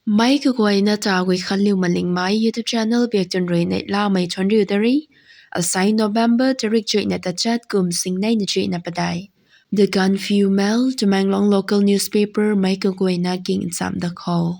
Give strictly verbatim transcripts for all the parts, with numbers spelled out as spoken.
Mei kaguayna ta Guikhanliu Malingmei YouTube channel biak tun rui neihlamei thuanriu da ri. Asai November tarik chuihna tachat kum singneina chuihna padeih. The Gaanphiu Mail, Tamenglong local newspaper mei kaguayna king ncham da khou.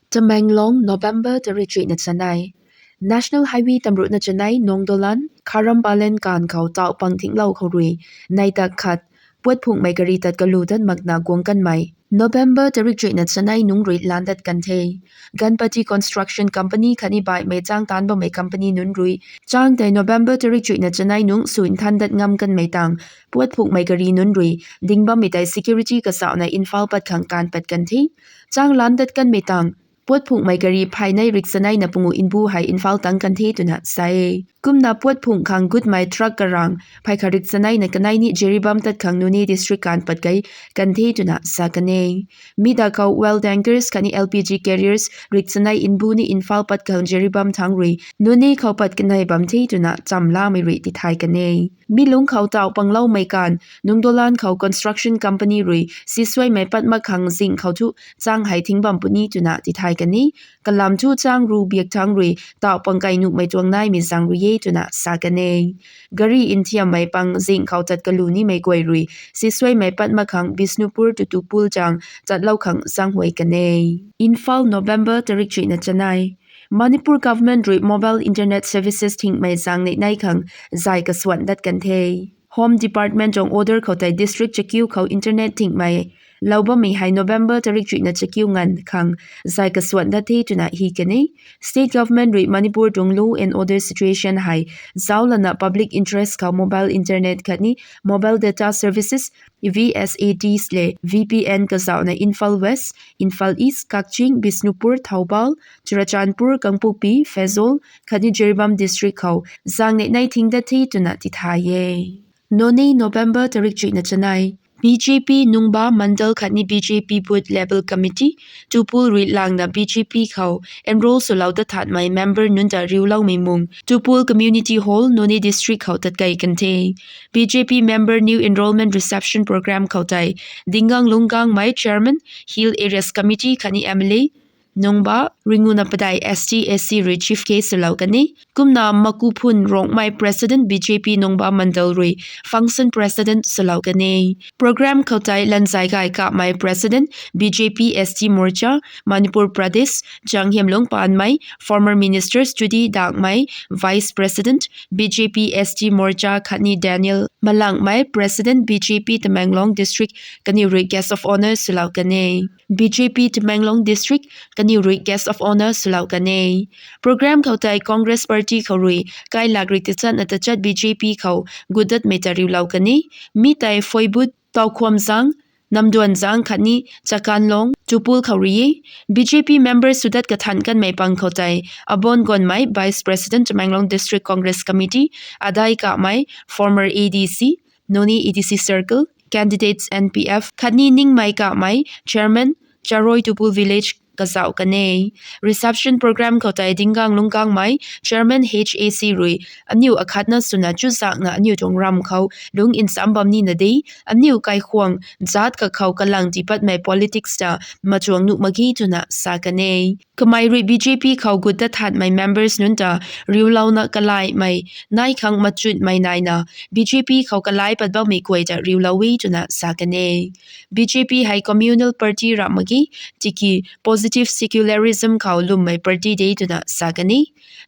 Tamenglong, November tarik chuihna chanei. National Highway tamruhna chanei Nongdolan, Kharampalen kaanv khou tauh pang thinglou khou rui, neitak khat, puat phunghmei gari tat kalu dat makna guang kanmei. November tarik chuihna chanei nungc rui lan dat kan the. Ganpati Construction Company khatni baihmei chang taanc bammei company nunc rui, chang tei November tarik chuihna chanei nungc sw nthan dat ngam kanmei tang, puat phunghmei gari nunc rui, ding bammei tei security kazauhna Imphal pat khang taanv pat kan the. Chang lan dat kanmei tang, puat phunghmei gari phaynei rik chaneina pungu nbu hei Imphal tang kan the twna sa e. Kumna puat phungh khang gutmei truck karang, phay kha rik chaneina kanei ni Jiribam tat khang Noney district kaanv pat kai kan the twna sa kan e. Mi da khou oil tankers khatni L P G carriers rik chanei nbu ni Imphal pat khang Jiribam thangc rui, Noney khou pat kanei bam the twna chamlamei rui tithay kan e. Mi lungc khou tauh pangloumei kaanv, Nongdolan khou construction company rui, sisuaimei pat mak khang zing khou thu, chang hei thing bam puni twna tithay kan e. Kalam thu chang ru biak thangc rui, tauh pang kai nuhmei tuang naimei zang rui e twna sa kan e. Gari nthiammei pang zing khou tat kalu nimei guay rui, sisuaimei pat mak khang Bishnupur to Tupul chang, tatlou khang zang huay kan e. Imphal, November tarik chuihna chanei. Manipur government rui mobile internet services thingmei zang neih nei khang zay kasuan dat kan the. Home Department tuang order khou tei district chakiu khou internet thingmei lou bammei hei November tarik chuihna chakiu nganv khang zay kasuan dat the twna hi kan e. State government rui Manipur tuang law and order situation hei zauc lana public interest khou mobile internet khatni mobile data services, V S A Ds le V P N kazauhna Imphal West, Imphal East, Kakching, Bishnupur, Thoubal, Churachandpur, Kangpokpi, Pherzawl khatni Jiribam district khou zang neih nei thing dat the twna tithay e. Noney, November tarik chuihna chanei. B J P Nungba Mandal khatni B J P Booth Level Committee, Tupul rui langna B J P khou enroll swlou dat thatmei member nunc ta riuloumei mung, Tupul Community Hall, Noney district khou tatkei kan the. B J P member new enrollment reception program khou tei, Dingang Lungkangmei chairman, Hill Areas Committee khatni M L A, Nungba, ringuna padeih S T S C rui chief guest swlou kan e. Kumna Makuphun Rongmei president B J P Nungba Mandal rui function president swlou kan e. Program khou tei Lanzai Gay Kapmei president B J P S T Morcha, Manipur Pradesh, Changhiamlung Panmei, former ministers Tudi Dakmei, vice president B J P S T Morcha khatni Daniel Malangmei, president B J P Tamenglong district kaniw rui guest of honour swlou kan e. B J P Tamenglong district kaniw rui guest of honour swlou kan e. Program khou tei Congress party khou rui kailak rik tachatna tachat B J P khou gutdatmei ta riulou kan e. Mi tei Phoibut, Taukhwamzang, Namduanzang khatni Chakanlong, Tupul khou rui e. B J P member swdat kathan kanmei pang khou tei Abon Gonmei, vice president Tamenglong district Congress committee, Adai Kapmei, former A D C, Noney A D C circle, candidates N P F khatni Ningmei Kapmei, chairman, Charoi Tupul village kazauh kan e. Reception program khou tei Dingang Lungkangmei, chairman H A C rui, aniu akhatna swna chuzakna aniu tuang ram khou lung nsam bam nina de, aniu kaikhwang zat kakhou kalang tipatmei politics ta machuang nuh mak ge twna sa kan e. Kamei rui B J P khou gutdat thatmei members nunc ta riulouna kalaimei nai khang machutmei naina B J P khou kalai pat bammei guay ta riulou e twna sa kan e. B J P hei communal party rap mak ge, tiki positive secularism khou lwmmei party de twna sa kan e.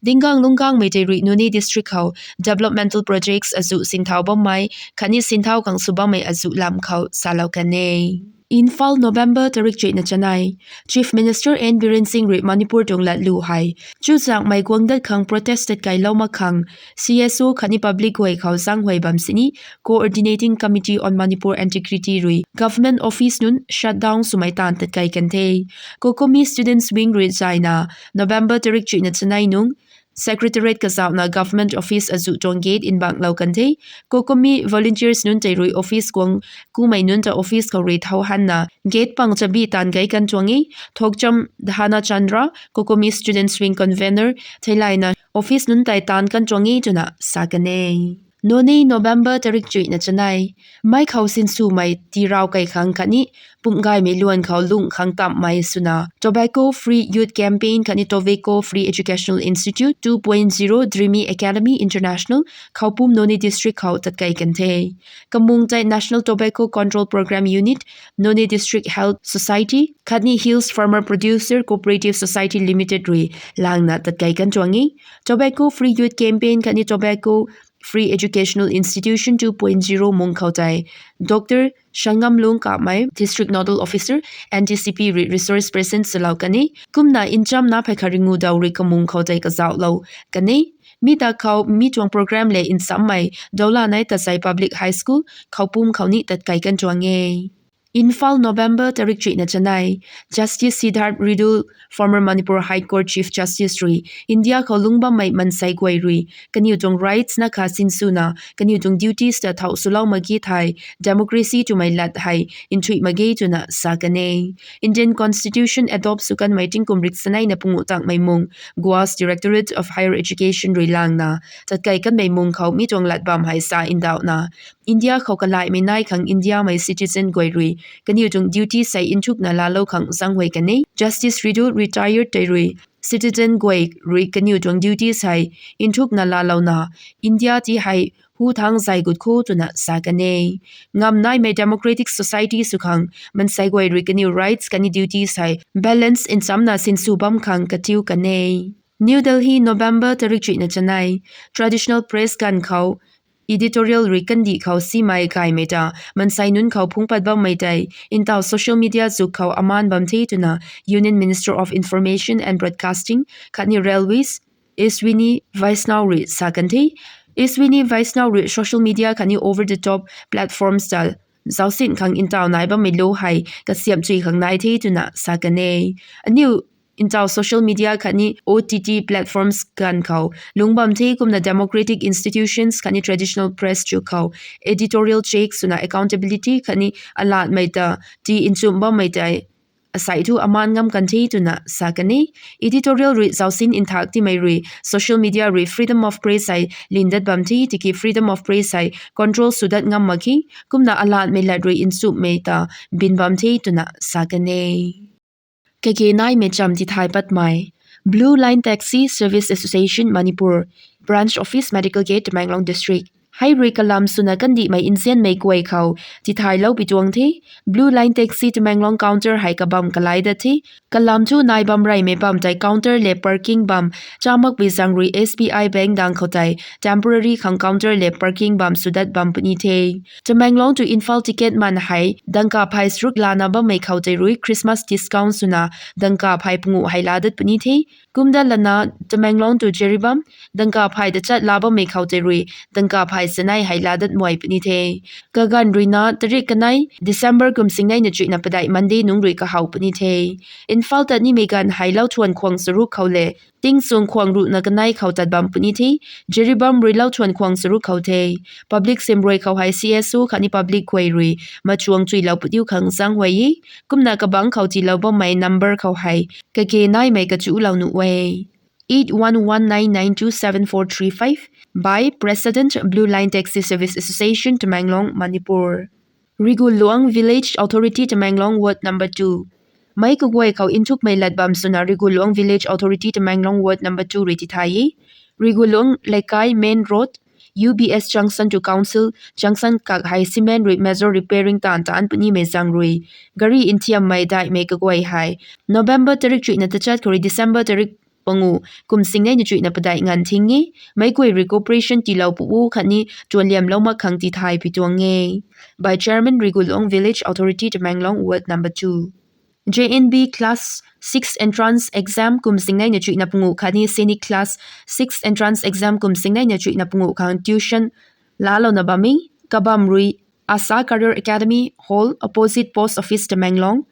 Dingang Lungkangmei tei rui Noney district khou developmental projects azuh sinthau bammei khatni sinthau khang sw bammei azuh lam khou salou kan e. Imphal, November tarik chuihna chanei. Chief Minister N Biren Singh rui Manipur tuang latlu hei chuzakmei guang dat khang protest tatkeilou mak khang C S O khatni public guay khou zanghuay bam sini Coordinating Committee on Manipur Integrity rui government office nunc shutdown swmei taanv tatkei kan the. COCOMI Students Wing rui zayna November tarik chuihna chanei nung Secretariat kazauhna government office azuh tuang gate nbanglou kan the. COCOMI volunteers nunc tei rui office guang kumei nunc ta office khou rui thau hanna gate pang chabi taanv gei kan tuang e. Thokcham Dhana Chandra, COCOMI Students Wing convener, theilayna office nunc tei taanv kan tuang e twna sa kan e. Noney, November tarik chuihna chanei. Mei khou sinswmei tirau kai khang khatni pumgaymei luan khou lung khang tamhmei swna Tobacco Free Youth Campaign khatni Tobacco Free Educational Institute two point zero Dreamy Academy International, Khaopum, Noney District khou tatkei kan the. Kamung tei National Tobacco Control Programme Unit, Noney District Health Society khatni Hills Farmer Producer Cooperative Society Limited rui langna tatkei kan tuang e. Tobacco Free Youth Campaign khatni Tobacco Free Educational Institution two point zero mung khou tei Dr. Shangamlung Kapmei, District Nodal Officer, N T C P rui resource person swlou kan e. Kumna nchamna phay khat ringu daw rui kamung khou tei kazauhlou kan e. Mi ta khou mi tuang program le nsammei Doula Nai Tasai Public High School, Khaopum khou ni tatkei kan tuang e. Imphal, November tarik chuihna chanei. Justice Sidharth Riddle, former Manipur High Court Chief Justice rui India khou lungc bammei mansei guay rui kaniw tuang rights na kha sinswna kaniw tuang duties ta thau swlou mak ge thei democracy twmei lat hei nthuih mak ge twna sa kan e. Indian Constitution adopt sw kanmei tingkum rik saneina pungu tangmei mung Goa's Directorate of Higher Education rui langna tatkei kanmei mung khou mi tuang lat bam hei sa ndauhna, India khou kalaihmei nai khang Indiamei citizen guay rui kaniw tuang duties hei nthukna laalou khang zaenghuay kan e. Justice Riddle, retired tei rui citizen guay rui kaniw tuang duties hei nthukna laalouna India ti hei hu thangc zay gut kho twna sa kan e. Ngam naimei democratic society sw khang mansei guay rui kaniw rights khatni duties hei balance nchamna sinsw bam khang katiu kan e. New Delhi, November tarik chuihna chanei. Traditional press ganv khou editorial rui kandih khou simei gaymei ta mansei nunc khou phungc pat bammei tei ntau social media zuk khou amaan bam the twna Union Minister of Information and Broadcasting khatni Railways Ashwini Vaishnaw rui sa kan the. Ashwini Vaishnaw rui social media khatni over the top platforms ta zaucsin khang ntau nai bammei lo hei kasiamh chui khang nai the twna sa kan e. Aniu ntau social media khatni O T T platforms ganv khou lungc bam the, kumna democratic institutions khatni traditional press chu khou editorial check swna accountability khatni alatmei ta ti nchumh bammei tei asei thu amaan ngam kan the twna sa kan e. Editorial rui zaucsin nthak timei rui social media rui freedom of press hei lindat bam the, tiki freedom of press hei control swdat ngam mak khe, kumna alatmei lat rui nchumhmei ta bin bam the twna sa kan e. Kage naimei cham tithay patmei. Blue Line Taxi Service Association Manipur, Branch Office, Medical Gate, Tamenglong District hei rui kalam swna kandihmei nzianmei guay khou tithaylou pi tuang the. Blue Line Taxi Tamenglong counter hei kabam kalai dat the. Kalam thu nai bam reymei bam tei counter le parking bam cha makpui zaeng rui S B I Bank dang khou tei temporary khang counter le parking bam swdat bam puni the. Tamenglong to Imphal ticket man hei dangka phay charuk lana bammei khou tei rui Christmas discount swna dangka phay pungu hei laa dat puni the. Kumdat lana Tamenglong to Jiribam dangka phay tachat laa bammei khou tei rui dangka phay chanei hei laa dat muay puni the. Kaganv ruina tarik kanei December kum singneina chuihna padeih Monday nungc rui kahaw puni the. Imphal tat nimei ganv hei lauthuan khwang charuk khou le tingchung khwang ruhna kanei khou tat bam puni the. Jiribam rui lauthuan khwang charuk khou the. Public simruai khou hei C S O khatni public guay rui machuang chuilou pudiu khang zaenghuay e. Kumna kabangc khou tiilou bammei number khou hei kage naimei kachuclou nuh e. Eight one one nine nine two seven four three five by President, Blue Line Taxi Service Association, Tamenglong, Manipur. Riguluang Village Authority, Tamenglong, Ward number two. Meic kaguay khou nthukmei lat bam swna Riguluang Village Authority, Tamenglong, Ward number two rui tithay e. Riguluang Leikai Main Road, U B S Junction to Council Junction kak hei cement rui major repairing taanv taanc punimei zaeng rui gari nthiammei daihmei kaguay hei November tarik chuihna tachat khou rui December tarik pangu kum singneina chuihna padeih nganv thing e. Meic guay rui cooperation tiilou pu khatni tuanliamlou mak khang tithay pi tuang e. By Chairman, Riguluang Village Authority, Tamenglong, Ward number two. J N B Class six Entrance Exam kum singneina chuihna pangu khatni Sainik Class six Entrance Exam kum singneina chuihna pangu khang tuition laalouna bam e. Kabam rui Asha Career Academy Hall, opposite Post Office, Tamenglong.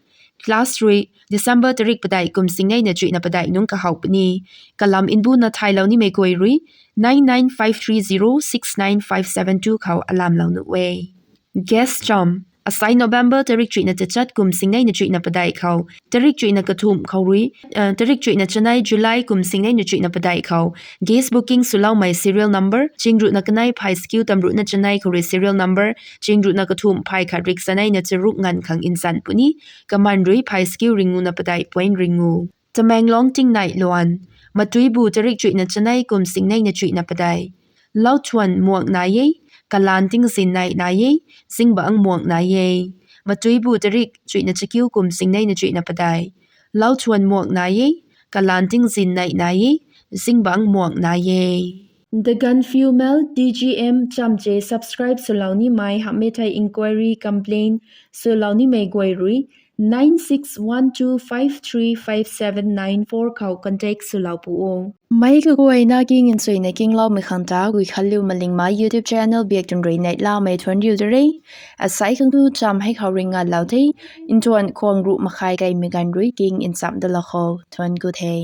Class rui December tarik padeih kum singneina chuihna padeih nungc kahaw puni. Kalam nbuna thaylou nimei guay rui nine nine five three zero six nine five seven two khou alamlou nuh e. Guest cham. Asai November tarik chuihna tachat kum singnei na chuihna padeih khou, tarik chuihna kathumh khou rui, tarik chuihna chanei July kum singnei na chuihna padeih khou, gas booking swloumei serial number chingruhna kanei phay sakiu tamruhna chanei khou rui serial number chingruhna kathumh phay khat rik chanei na charuk nganv khang nsan puni. Kaman rui phay sakiu ringngu na padeih point ringngu. Tamenglong tingnei luan. Matuibu tarik chuihna chanei kum singnei na chuihna padeih. Lauthuan muak nai e, kalan tingzin nai nai e, zingbangc muak nai e. Matuibu tarik chuihna chakiu kum singnei na chuihna padeih. Lauthuan muak nai e, kalan tingzin nai nai e, zingbangc muak nai e. The Gaanphiu Mail, D G M chamche subscribe swlou nimei hamhmei thei inquiry complaint swlou nimei guay rui nine six one two five three five seven nine four khou contact swlou pu o. Meic kaguayna king nchuina kingloumei khang ta Guikhanliu Malingmei YouTube channel biak twn rui neihlamei thuanc riu ta re. Asai khang tu cham hei khou ringngatlou the. Nthuan khwang ruh makhai kaimei ganv rui king nchamh dalou khou thuanc ku the.